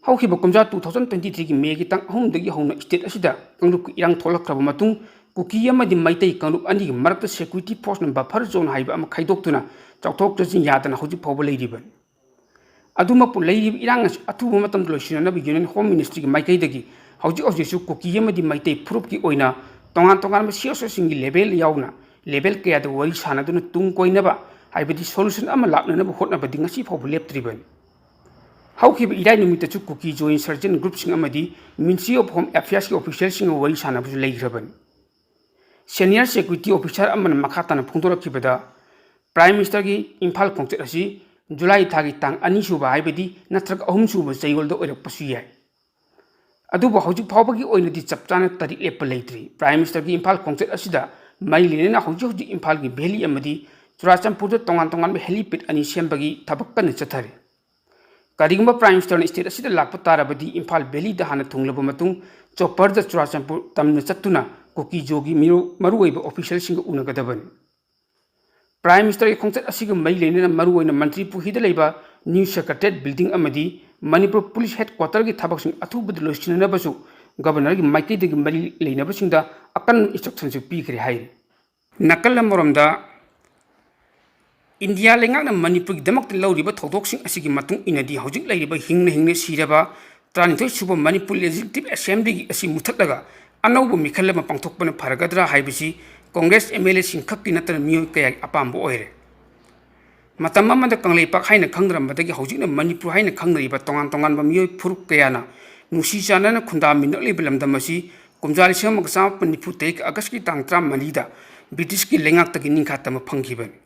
ꯍꯧꯈꯤꯕ ꯀꯨꯝꯖꯥ two thousand twenty threeꯒꯤ Mayꯒꯤ ꯇꯥꯡ ꯑꯍꯨꯝꯗꯒꯤ ꯍꯧꯅ state ꯑꯁꯤꯗ ꯀꯥꯡꯂꯨꯞꯀꯤ ꯏꯔꯥꯡ ꯊꯣꯛꯂꯛꯈ꯭ꯔꯕ ꯃꯇꯨꯡ, ꯀꯨꯀꯤ ꯑꯃꯗꯤ ꯃꯩꯇꯩ ꯀꯥꯡꯂꯨꯞ ꯑꯅꯤꯒꯤ ꯃꯔꯛꯇ security forceꯅ buffer zone ꯍꯥꯏꯕ ꯑꯃ ꯈꯥꯏꯗꯣꯛꯇꯨꯅ ꯆꯠꯊꯣꯛ ꯆꯠꯁꯤꯟ ꯌꯥꯗꯅ ꯍꯧꯖꯤꯛ ꯐꯥꯎꯕ ꯂꯩꯔꯤꯕꯅꯤ꯫ ꯑꯗꯨꯃꯛꯄꯨ, ꯂꯩꯔꯤꯕ ꯏꯔꯥꯡ ꯑꯁꯤ ꯑꯊꯨꯕ ꯃꯇꯝꯗ ꯂꯣꯏꯁꯤꯟꯅꯅꯕ Union Home Ministryꯒꯤ ꯃꯥꯏꯀꯩꯗꯒꯤ ꯍꯧꯖꯤꯛ ꯍꯧꯖꯤꯛꯁꯨ ꯀꯨꯀꯤ ꯑꯃꯗꯤ ꯃꯩꯇꯩ ꯐꯨꯔꯨꯞꯀꯤ ꯑꯣꯏꯅ ꯇꯣꯉꯥꯟ ꯇꯣꯉꯥꯟꯕ CSOꯁꯤꯡꯒꯤ level ꯌꯥꯎꯅ level ꯀꯌꯥꯗ ꯋꯥꯔꯤ ꯁꯥꯟꯅꯗꯨꯅ ꯇꯨꯡ ꯀꯣꯏꯅꯕ, ꯍꯥꯏꯕꯗꯤ solution ꯑꯃ ꯂꯥꯛꯅꯅꯕ ꯍꯣꯠꯅꯕꯗꯤ ꯉꯁꯤ ꯐꯥꯎꯕ ꯂꯦꯞꯇ꯭ꯔꯤꯕꯅꯤ꯫ ꯍꯧꯈꯤꯕ ꯏꯔꯥꯏ ꯅꯨꯃꯤꯠꯇꯁꯨ ꯀꯨꯀꯤ Zo Insurgent Groupꯁꯤꯡ ꯑꯃꯗꯤ Ministry of Home Affairsꯀꯤ officialꯁꯤꯡꯒ ꯋꯥꯔꯤ ꯁꯥꯟꯅꯕꯁꯨ ꯂꯩꯈ꯭ꯔꯕꯅꯤ꯫ Senior security officer ꯑꯃꯅ ꯃꯈꯥ ꯇꯥꯅ ꯐꯣꯡꯗꯣꯔꯛꯈꯤꯕꯗ, Prime Ministerꯒꯤ ꯏꯝꯐꯥꯜ ꯈꯣꯡꯆꯠ ꯑꯁꯤ July ꯊꯥꯒꯤ ꯇꯥꯡ ꯑꯅꯤ ꯁꯨꯕ, ꯍꯥꯏꯕꯗꯤ ꯅꯠꯇ꯭ꯔꯒ ꯑꯍꯨꯝ ꯁꯨꯕ ꯆꯌꯣꯜꯗ ꯑꯣꯏꯔꯛꯄꯁꯨ ꯌꯥꯏ꯫ ꯑꯗꯨꯕꯨ ꯍꯧꯖꯤꯛ ꯐꯥꯎꯕꯒꯤ ꯑꯣꯏꯅꯗꯤ ꯆꯞ ꯆꯥꯅ ꯇꯥꯔꯤꯛ ꯂꯦꯞꯄ ꯂꯩꯇ꯭ꯔꯤ꯫ Prime Ministerꯒꯤ ꯏꯝꯐꯥꯜ ꯈꯣꯡꯆꯠ ꯑꯁꯤꯗ ꯃꯔꯤ ꯂꯩꯅꯅ ꯍꯧꯖꯤꯛ ꯍꯧꯖꯤꯛ ꯏꯝꯐꯥꯜꯒꯤ Valley ꯑꯃꯗꯤ ꯆꯨꯔꯥꯆꯥꯟꯄꯨꯔꯗ ꯇꯣꯉꯥꯟ ꯇꯣꯉꯥꯟꯕ helipad ꯑꯅꯤ ꯁꯦꯝꯕꯒꯤ ꯊꯕꯛ ꯀꯟꯅ ꯆꯠꯊꯔꯤ꯫ ꯀꯔꯤꯒꯨꯝꯕ Prime Ministerꯅ state ꯑꯁꯤꯗ ꯂꯥꯛꯄ ꯇꯥꯔꯕꯗꯤ, ꯏꯝꯐꯥꯜ Valleyꯗ ꯍꯥꯟꯅ ꯊꯨꯡꯂꯕ ꯃꯇꯨꯡ chopperꯗ ꯆꯨꯔꯥꯆꯥꯟꯄꯨꯔ ꯇꯝꯅ ꯆꯠꯇꯨꯅ ꯀꯨꯀꯤ Zoꯒꯤ ꯃꯤꯔꯨ-, ꯃꯔꯨꯑꯣꯏꯕ officialꯁꯤꯡꯒ ꯎꯅꯒꯗꯕꯅꯤ꯫ Prime Ministerꯒꯤ ꯈꯣꯡꯆꯠ ꯑꯁꯤꯒ ꯃꯔꯤ ꯂꯩꯅꯅ ꯃꯔꯨꯑꯣꯏꯅ ꯃꯟꯇ꯭ꯔꯤ ꯄꯨꯈ꯭ꯔꯤꯗ ꯂꯩꯕ new Secretariat building ꯑꯃꯗꯤ ꯃꯅꯤꯄꯨꯔ Police Headquarterꯒꯤ ꯊꯕꯛꯁꯤꯡ ꯑꯊꯨꯕꯗ ꯂꯣꯏꯁꯤꯟꯅꯅꯕꯁꯨ Governorꯒꯤ ꯃꯥꯏꯀꯩꯗꯒꯤ ꯃꯔꯤ ꯂꯩꯅꯕꯁꯤꯡꯗ ꯑꯀꯟꯕ instructionꯁꯨ ꯄꯤꯈ꯭ꯔꯦ ꯍꯥꯏꯔꯤ꯫ ꯅꯥꯀꯜ ꯑꯃꯔꯣꯝꯗ, ꯏꯟꯗꯤꯌꯥ ꯂꯩꯉꯥꯛꯅ ꯃꯅꯤꯄꯨꯔꯒꯤꯗꯃꯛꯇ ꯂꯧꯔꯤꯕ ꯊꯧꯗꯣꯛꯁꯤꯡ ꯑꯁꯤꯒꯤ ꯃꯇꯨꯡ ꯏꯟꯅꯗꯤ ꯍꯧꯖꯤꯛ ꯂꯩꯔꯤꯕ ꯍꯤꯡꯅ ꯍꯤꯡꯅ ꯁꯤꯔꯕ ꯇꯔꯥꯅꯤꯊꯣꯏ ꯁꯨꯕ ꯃꯅꯤꯄꯨꯔ ꯂꯦꯖꯤꯁꯂꯦꯇꯤꯚ ꯑꯦꯁꯦꯝꯕ꯭ꯂꯤꯒꯤ ꯑꯁꯤ ꯃꯨꯊꯠꯂꯒ ꯑꯅꯧꯕ ꯃꯤꯈꯜ ꯑꯃ ꯄꯥꯡꯊꯣꯛꯄꯅ ꯐꯔꯒꯗ꯭ꯔꯥ ꯍꯥꯏꯕꯁꯤ ꯀꯣꯡꯒ꯭ꯔꯦꯁ ꯑꯦꯝ ꯑꯦꯜ ꯑꯦꯁꯤꯡ ꯈꯛꯀꯤ ꯅꯠꯇꯅ ꯃꯤꯑꯣꯏ ꯀꯌꯥꯒꯤ ꯑꯄꯥꯝꯕ ꯑꯣꯏꯔꯦ꯫ ꯃꯇꯝ ꯑꯃꯗ ꯀꯪꯂꯩꯄꯥꯛ ꯍꯥꯏꯅ ꯈꯪꯅꯔꯝꯕꯗꯒꯤ ꯍꯧꯖꯤꯛꯅ ꯃꯅꯤꯄꯨꯔ ꯍꯥꯏꯅ ꯈꯪꯅꯔꯤꯕ ꯇꯣꯉꯥꯟ ꯇꯣꯉꯥꯟꯕ ꯃꯤꯑꯣꯏ ꯐꯨꯔꯨꯞ ꯀꯌꯥꯅ ꯅꯨꯡꯁꯤ ꯆꯥꯟꯅꯅ ꯈꯨꯟꯗꯥꯃꯤꯟꯅꯂꯤꯕ ꯂꯝꯗꯝ ꯑꯁꯤ ꯀꯨꯝꯖꯥ ꯂꯤꯁꯤꯡ ꯑꯃꯒ ꯆꯥꯃꯥꯄꯟ ꯅꯤꯐꯨ ꯇꯔꯦꯠꯀꯤ ꯑꯥꯒꯁꯀꯤ ꯇꯥꯡ ꯇꯔꯥꯃꯔꯤꯗ ꯕ꯭ꯔꯤꯇꯤꯁꯀꯤ ꯂꯩꯉꯥꯛꯇꯒꯤ ꯅꯤꯡꯈꯥ ꯇꯝꯕ ꯐꯪꯈꯤꯕꯅꯤ꯫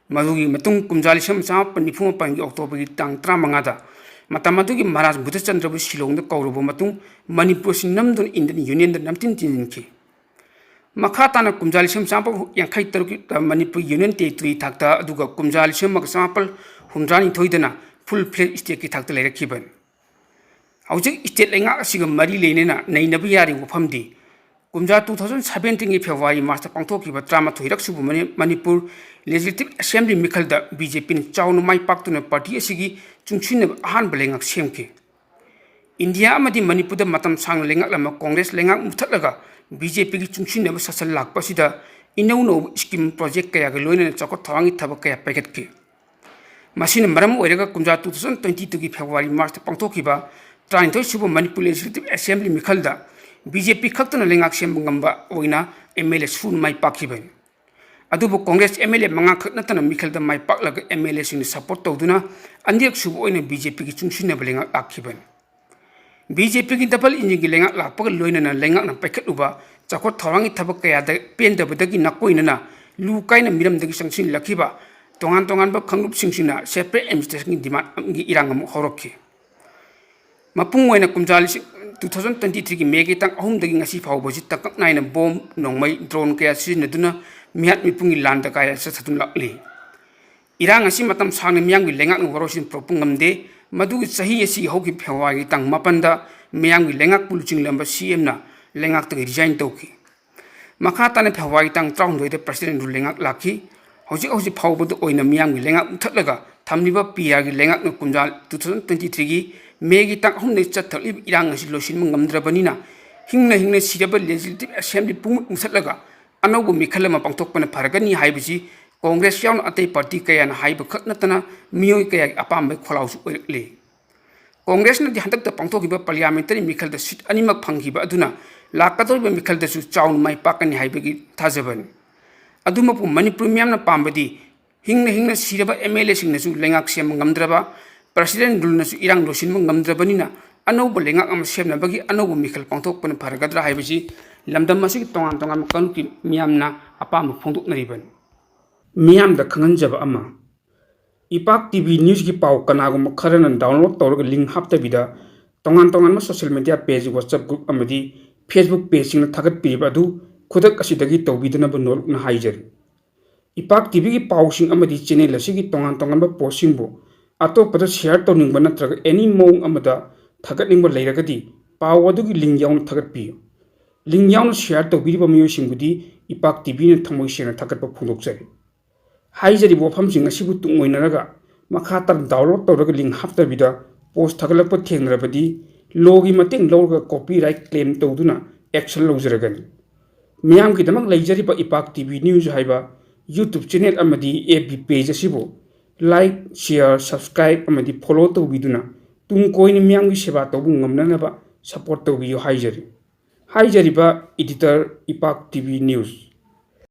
ꯃꯗꯨꯒꯤ ꯃꯇꯨꯡ ꯀꯨꯝꯖꯥ ꯂꯤꯁꯤꯡ ꯑꯃ ꯆꯥꯃꯥꯄꯟ ꯅꯤꯐꯨ ꯃꯥꯄꯟꯒꯤ ꯑꯣꯛꯇꯣꯕꯔꯒꯤ ꯇꯥꯡ ꯇꯔꯥꯃꯉꯥꯗ ꯃꯇꯝ ꯑꯗꯨꯒꯤ ꯃꯍꯥꯔꯥꯖ ꯕꯨꯙꯆꯟꯗ꯭ꯔꯕꯨ ꯁꯤꯂꯣꯡꯗ ꯀꯧꯔꯕ ꯃꯇꯨꯡ ꯃꯅꯤꯄꯨꯔ ꯑꯁꯤ ꯅꯝꯗꯨꯅ ꯏꯟꯗꯤꯌꯟ ꯌꯨꯅꯤꯌꯟꯗ ꯅꯝꯁꯤꯟ ꯊꯤꯟꯖꯤꯟꯈꯤ꯫ ꯃꯈꯥ ꯇꯥꯅ ꯀꯨꯝꯖꯥ ꯂꯤꯁꯤꯡ ꯑꯃ ꯆꯥꯃꯥꯄꯜ ꯌꯥꯡꯈꯩ ꯇꯔꯨꯛꯀꯤ ꯃꯅꯤꯄꯨꯔ ꯌꯨꯅꯤꯌꯟ ꯇꯦꯔꯤꯇꯣꯔꯤ ꯊꯥꯛꯇ, ꯑꯗꯨꯒ ꯀꯨꯝꯖꯥ ꯂꯤꯁꯤꯡ ꯑꯃꯒ ꯆꯥꯃꯥꯄꯜ ꯍꯨꯝꯗ꯭ꯔꯥ ꯅꯤꯊꯣꯏꯗꯅ ꯐꯨꯜ ꯐ꯭ꯂꯦꯖ ꯁ꯭ꯇꯦꯠꯀꯤ ꯊꯥꯛꯇ ꯂꯩꯔꯛꯈꯤꯕꯅꯤ꯫ ꯍꯧꯖꯤꯛ ꯁ꯭ꯇꯦꯠ ꯂꯩꯉꯥꯛ ꯑꯁꯤꯒ ꯃꯔꯤ ꯂꯩꯅꯅ ꯅꯩꯅꯕ ꯌꯥꯔꯤꯕ ꯋꯥꯐꯝꯗꯤ, ꯀꯨꯝꯖꯥ two thousand seventeenꯒꯤ ꯐꯦꯕ꯭ꯔꯨꯋꯥꯔꯤ ꯃꯥꯔꯆꯇ ꯄꯥꯡꯊꯣꯛꯈꯤꯕ ꯇꯔꯥꯃꯥꯊꯣꯏꯔꯛ ꯁꯨꯕ ꯃꯅꯤ-, ꯃꯅꯤꯄꯨꯔ ꯂꯦꯖꯤꯁꯂꯦꯇꯤꯚ ꯑꯦꯁꯦꯝꯕ꯭ꯂꯤ ꯃꯤꯈꯜꯗ ꯕꯤ ꯖꯦ ꯄꯤꯅ ꯆꯥꯎꯅ ꯃꯥꯏ ꯄꯥꯛꯇꯨꯅ ꯄꯥꯔꯇꯤ ꯑꯁꯤꯒꯤ ꯆꯨꯡꯁꯤꯟꯅꯕ ꯑꯍꯥꯟꯕ ꯂꯩꯉꯥꯛ ꯁꯦꯝꯈꯤ꯫ ꯏꯟꯗꯤꯌꯥ ꯑꯃꯗꯤ ꯃꯅꯤꯄꯨꯔꯗ ꯃꯇꯝ ꯁꯥꯡꯅ ꯂꯩꯉꯥꯛꯂꯝꯕ ꯀꯣꯡꯒ꯭ꯔꯦꯁ ꯂꯩꯉꯥꯛ ꯃꯨꯊꯠꯂꯒ ꯕꯤ ꯖꯦ ꯄꯤꯒꯤ ꯆꯨꯡꯁꯤꯟꯅꯕ ꯁꯥꯁꯟ ꯂꯥꯛꯄ ꯑꯁꯤꯗ ꯏꯅꯧ ꯅꯧꯕ ꯁ꯭ꯀꯤꯝ, ꯄ꯭ꯔꯣꯖꯦꯛ ꯀꯌꯥꯒ ꯂꯣꯏꯅꯅ ꯆꯥꯎꯈꯠ ꯊꯧꯔꯥꯡꯒꯤ ꯊꯕꯛ ꯀꯌꯥ ꯄꯥꯏꯈꯠꯈꯤ꯫ ꯃꯁꯤꯅ ꯃꯔꯝ ꯑꯣꯏꯔꯒ ꯀꯨꯝꯖꯥ two thousand twenty twoꯒꯤ ꯐꯦꯕ꯭ꯔꯨꯋꯥꯔꯤ ꯃꯥꯔꯆꯇ ꯄꯥꯡꯊꯣꯛꯈꯤꯕ ꯇꯔꯥꯅꯤꯊꯣꯏ ꯁꯨꯕ ꯃꯅꯤꯄꯨꯔ ꯂꯦꯖꯤꯁꯂꯦꯇꯤꯚ ꯑꯦꯁꯦꯝꯕ꯭ꯂꯤ ꯃꯤꯈꯜꯗ ꯕꯤ ꯖꯦ ꯄꯤ ꯈꯛꯇꯅ ꯂꯩꯉꯥꯛ ꯁꯦꯝꯕ ꯉꯝꯕ ꯑꯣꯏꯅ ꯑꯦꯝ ꯑꯦꯜ ꯑꯦ ꯁꯨꯅ ꯃꯥꯏ ꯄꯥꯛꯈꯤꯕꯅꯤ꯫ ꯑꯗꯨꯕꯨ ꯀꯣꯡꯒ꯭ꯔꯦꯁ ꯑꯦꯝ ꯑꯦꯜ ꯑꯦ ꯃꯉꯥ ꯈꯛ ꯅꯠꯇꯅ ꯃꯤꯈꯜꯗ ꯃꯥꯏ ꯄꯥꯛꯂꯒ ꯑꯦꯝ ꯑꯦꯜ ꯑꯦꯁꯤꯡꯅ ꯁꯄꯣꯔꯠ ꯇꯧꯗꯨꯅ ꯑꯅꯤꯔꯛ ꯁꯨꯕ ꯑꯣꯏꯅ ꯕꯤ ꯖꯦ ꯄꯤꯒꯤ ꯆꯨꯡꯁꯤꯟꯅꯕ ꯂꯩꯉꯥꯛ ꯂꯥꯛꯈꯤꯕꯅꯤ꯫ ꯕꯤ ꯖꯦ ꯄꯤꯒꯤ ꯗꯕꯜ ꯏꯟꯖꯤꯟꯒꯤ ꯂꯩꯉꯥꯛ ꯂꯥꯛꯄꯒ ꯂꯣꯏꯅꯅ ꯂꯩꯉꯥꯛꯅ ꯄꯥꯏꯈꯠꯂꯨꯕ ꯆꯥꯎꯈꯠ ꯊꯧꯔꯥꯡꯒꯤ ꯊꯕꯛ ꯀꯌꯥꯗ ꯄꯦꯟꯗꯕꯗꯒꯤ ꯅꯥꯀꯣꯏꯅꯅ ꯂꯨ ꯀꯥꯏꯅ ꯃꯤꯔꯝꯗꯒꯤ ꯆꯪꯁꯤꯜꯂꯛꯈꯤꯕ ꯇꯣꯉꯥꯟ ꯇꯣꯉꯥꯟꯕ ꯀꯥꯡꯂꯨꯞꯁꯤꯡꯁꯤꯅ ꯁꯦꯄꯔꯦꯠ ꯑꯦꯗꯃꯤꯅꯤꯁꯇ꯭ꯔꯦꯁꯟꯒꯤ ꯗꯤꯃꯥꯟꯒꯤ ꯏꯔꯥꯡ ꯑꯃꯨꯛ ꯍꯧꯔꯛꯈꯤ꯫ ꯃꯄꯨꯡ ꯑꯣꯏꯅ ꯀꯨꯝꯖꯥ ꯂꯤꯁꯤꯡ, two thousand twenty threeꯒꯤ ꯃꯦꯒꯤ ꯇꯥꯡ ꯑꯍꯨꯝꯗꯒꯤ ꯉꯁꯤ ꯐꯥꯎꯕꯁꯤ ꯇꯥꯡꯀꯛ ꯅꯥꯏꯅ ꯕꯣꯝ, ꯅꯣꯡꯃꯩ, ꯗ꯭ꯔꯣꯟ ꯀꯌꯥ ꯁꯤꯖꯤꯟꯅꯗꯨꯅ ꯃꯤꯍꯥꯠ ꯃꯤꯄꯨꯡꯒꯤ ꯂꯥꯟꯗ ꯀꯌꯥ ꯆꯠꯊꯗꯨꯅ ꯂꯥꯛꯂꯤ꯫ ꯏꯔꯥꯡ ꯑꯁꯤ ꯃꯇꯝ ꯁꯥꯡꯅ ꯃꯤꯌꯥꯝꯒꯤ ꯂꯩꯉꯥꯛꯅ ꯋꯥꯔꯣꯏꯁꯤꯟ ꯄꯨꯔꯛꯄ ꯉꯝꯗꯦ꯫ ꯃꯗꯨꯒꯤ ꯆꯍꯤ ꯑꯁꯤꯒꯤ ꯍꯧꯈꯤꯕ ꯐꯦꯕ꯭ꯔꯨꯋꯥꯔꯤꯒꯤ ꯇꯥꯡ ꯃꯥꯄꯟꯗ ꯃꯤꯌꯥꯝꯒꯤ ꯂꯩꯉꯥꯛꯄꯨ ꯂꯨꯆꯤꯡꯂꯝꯕ ꯁꯤ ꯑꯦꯝꯅ ꯂꯩꯉꯥꯛꯇꯒꯤ ꯔꯤꯖꯥꯏꯟ ꯇꯧꯈꯤ꯫ ꯃꯈꯥ ꯇꯥꯅ ꯐꯦꯕ꯭ꯔꯨꯋꯥꯔꯤ ꯇꯥꯡ ꯇꯔꯥꯍꯨꯝꯗꯣꯏꯗ ꯄ꯭ꯔꯁꯤꯗꯦꯟ ꯔꯨꯜ ꯂꯩꯉꯥꯛ ꯂꯥꯛꯈꯤ꯫ ꯍꯧꯖꯤꯛ ꯍꯧꯖꯤꯛ ꯐꯥꯎꯕꯗ ꯑꯣꯏꯅ ꯃꯤꯌꯥꯝꯒꯤ ꯂꯩꯉꯥꯛ ꯃꯨꯠꯊꯠꯂꯒ ꯊꯝꯂꯤꯕ ꯄꯤ ꯑꯥꯔꯒꯤ ꯂꯩꯉꯥꯛꯅ ꯀꯨꯝꯖꯥ two thousand twenty threeꯒꯤ ꯃꯦꯒꯤ ꯇꯥꯡ ꯑꯍꯨꯝꯗꯒꯤ ꯆꯠꯊꯔꯛꯂꯤꯕ ꯏꯔꯥꯡ ꯑꯁꯤ ꯂꯣꯏꯁꯤꯟꯕ ꯉꯝꯗ꯭ꯔꯕꯅꯤꯅ, ꯍꯤꯡꯅ ꯍꯤꯡꯅ ꯁꯤꯔꯕ ꯂꯦꯖꯤꯁꯂꯦꯇꯤꯚ ꯑꯦꯁꯦꯝꯕ꯭ꯂꯤ ꯄꯨꯝꯃꯨꯠ ꯃꯨꯠꯊꯠꯂꯒ ꯑꯅꯧꯕ ꯃꯤꯈꯜ ꯑꯃ ꯄꯥꯡꯊꯣꯛꯄꯅ ꯐꯔꯒꯅꯤ ꯍꯥꯏꯕꯁꯤ ꯀꯣꯡꯒ꯭ꯔꯦꯁ ꯌꯥꯎꯅ ꯑꯇꯩ ꯄꯥꯔꯇꯤ ꯀꯌꯥꯅ ꯍꯥꯏꯕ ꯈꯛ ꯅꯠꯇꯅ ꯃꯤꯑꯣꯏ ꯀꯌꯥꯒꯤ ꯑꯄꯥꯝꯕꯒꯤ ꯈꯣꯜꯂꯥꯎꯁꯨ ꯑꯣꯏꯔꯛꯂꯤ꯫ ꯀꯣꯡꯒ꯭ꯔꯦꯁꯅꯗꯤ ꯍꯟꯗꯛꯇ ꯄꯥꯡꯊꯣꯛꯈꯤꯕ ꯄꯥꯔꯂꯤꯌꯥꯃꯦꯟꯇꯔꯤ ꯃꯤꯈꯜꯗ ꯁꯤꯠ ꯑꯅꯤꯃꯛ ꯐꯪꯈꯤꯕ ꯑꯗꯨꯅ ꯂꯥꯛꯀꯗꯧꯔꯤꯕ ꯃꯤꯈꯜꯗꯁꯨ ꯆꯥꯎꯅ ꯃꯥꯏ ꯄꯥꯛꯀꯅꯤ ꯍꯥꯏꯕꯒꯤ ꯊꯥꯖꯕꯅꯤ꯫ ꯑꯗꯨꯃꯛꯄꯨ ꯃꯅꯤꯄꯨꯔ ꯃꯤꯌꯥꯝꯅ ꯄꯥꯝꯕꯗꯤ ꯍꯤꯡꯅ ꯍꯤꯡꯅ ꯁꯤꯔꯕ ꯑꯦꯝ ꯑꯦꯜ ꯑꯦꯁꯤꯡꯅꯁꯨ ꯂꯩꯉꯥꯛ ꯁꯦꯝꯕ ꯉꯝꯗ꯭ꯔꯕ, ꯄ꯭ꯔꯁꯤꯗꯦꯟ ꯔꯨꯜꯅꯁꯨ ꯏꯔꯥꯡ ꯂꯣꯏꯁꯤꯟꯕ ꯉꯝꯗ꯭ꯔꯕꯅꯤꯅ ꯑꯅꯧꯕ ꯂꯩꯉꯥꯛ ꯑꯃ ꯁꯦꯝꯅꯕꯒꯤ ꯑꯅꯧꯕ ꯃꯤꯈꯜ ꯄꯥꯡꯊꯣꯛꯄꯅ ꯐꯔꯒꯗ꯭ꯔꯥ ꯍꯥꯏꯕꯁꯤ ꯂꯝꯗꯝ ꯑꯁꯤꯒꯤ ꯇꯣꯉꯥꯟ ꯇꯣꯉꯥꯟꯕ ꯀꯥꯡꯂꯨꯞꯀꯤ ꯃꯤꯌꯥꯝꯅ ꯑꯄꯥꯝꯕ ꯐꯣꯡꯗꯣꯛꯅꯔꯤꯕꯅꯤ꯫ ꯃꯤꯌꯥꯝꯗ ꯈꯪꯍꯟꯖꯕ ꯑꯃ, ꯏꯄꯥꯛ ꯇꯤ ꯚꯤ ꯅ꯭ꯌꯨꯁꯀꯤ ꯄꯥꯎ ꯀꯅꯥꯒꯨꯝꯕ ꯈꯔꯅ ꯗꯥꯎꯟꯂꯣꯗ ꯇꯧꯔꯒ ꯂꯤꯡ ꯍꯥꯞꯇꯕꯤꯗ ꯇꯣꯉꯥꯟ ꯇꯣꯉꯥꯟꯕ ꯁꯣꯁꯤꯌꯦꯜ ꯃꯦꯗꯤꯌꯥ ꯄꯦꯖ, ꯋꯥꯆꯞ ꯒ꯭ꯔꯨꯞ ꯑꯃꯗꯤ ꯐꯦꯁꯕꯨꯛ ꯄꯦꯖꯁꯤꯡꯅ ꯊꯥꯒꯠꯄꯤꯔꯤꯕ ꯑꯗꯨ ꯈꯨꯗꯛ ꯑꯁꯤꯗꯒꯤ ꯇꯧꯕꯤꯗꯅꯕ ꯅꯣꯜꯂꯨꯛꯅ ꯍꯥꯏꯖꯔꯤ꯫ ꯏꯄꯥꯛ ꯇꯤ ꯚꯤꯒꯤ ꯄꯥꯎꯁꯤꯡ ꯑꯃꯗꯤ ꯆꯦꯅꯦꯜ ꯑꯁꯤꯒꯤ ꯇꯣꯉꯥꯟ ꯇꯣꯉꯥꯟꯕ ꯄꯣꯁꯁꯤꯡꯕꯨ ꯑꯇꯣꯞꯄꯗ ꯁꯤꯌꯥꯔ ꯇꯧꯅꯤꯡꯕ ꯅꯠꯇ꯭ꯔꯒ ꯑꯦꯅꯤ ꯃꯑꯣꯡ ꯑꯃꯗ ꯊꯥꯒꯠꯅꯤꯡꯕ ꯂꯩꯔꯒꯗꯤ ꯄꯥꯎ ꯑꯗꯨꯒꯤ ꯂꯤꯡ ꯌꯥꯎꯅ ꯊꯥꯒꯠꯄꯤꯌꯨ꯫ ꯂꯤꯡ ꯌꯥꯎꯅ ꯁꯤꯌꯥꯔ ꯇꯧꯕꯤꯔꯤꯕ ꯃꯤꯑꯣꯏꯁꯤꯡꯕꯨꯗꯤ ꯏꯄꯥꯛ ꯇꯤ ꯚꯤꯅ ꯊꯃꯣꯏ ꯁꯦꯡꯅ ꯊꯥꯒꯠꯄ ꯐꯣꯡꯗꯣꯛꯆꯔꯤ꯫ ꯍꯥꯏꯖꯔꯤꯕ ꯋꯥꯐꯝꯁꯤꯡ ꯑꯁꯤꯕꯨ ꯇꯨꯡꯑꯣꯏꯅꯔꯒ ꯃꯈꯥ ꯇꯥꯅ ꯗꯥꯎꯟꯂꯣꯗ ꯇꯧꯔꯒ ꯂꯤꯡ ꯍꯥꯞꯇꯕꯤꯗ ꯄꯣꯁ ꯊꯥꯒꯠꯂꯛꯄ ꯊꯦꯡꯅꯔꯕꯗꯤ ꯂꯣꯒꯤ ꯃꯇꯦꯡ ꯂꯧꯔꯒ ꯀꯣꯄꯤꯔꯥꯏꯠ ꯀ꯭ꯂꯦꯝ ꯇꯧꯗꯨꯅ ꯑꯦꯛꯁꯟ ꯂꯧꯖꯔꯒꯅꯤ꯫ ꯃꯤꯌꯥꯝꯒꯤꯗꯃꯛ ꯂꯩꯖꯔꯤꯕ ꯏꯄꯥꯛ ꯇꯤ ꯚꯤ ꯅ꯭ꯌꯨꯁ ꯍꯥꯏꯕ ꯌꯨꯇ꯭ꯌꯨꯕ ꯆꯦꯅꯦꯜ ꯑꯃꯗꯤ ꯑꯦꯐ ꯕꯤ ꯄꯦꯖ ꯑꯁꯤꯕꯨ ꯂꯥꯏꯛ, ꯁꯤꯌꯥꯔ, ꯁꯕꯁꯀ꯭ꯔꯥꯏꯕ ꯑꯃꯗꯤ ꯐꯣꯂꯣ ꯇꯧꯕꯤꯗꯨꯅ ꯇꯨꯡ ꯀꯣꯏꯅ ꯃꯤꯌꯥꯝꯒꯤ ꯁꯦꯕꯥ ꯇꯧꯕ ꯉꯝꯅꯅꯕ ꯁꯄꯣꯔꯠ ꯇꯧꯕꯤꯌꯨ ꯍꯥꯏꯖꯔꯤ꯫ ꯍꯥꯏꯖꯔꯤꯕ ꯏꯗꯤꯇꯔ, ꯏꯄꯥꯛ ꯇꯤ ꯚꯤ ꯅ꯭ꯌꯨꯁ꯫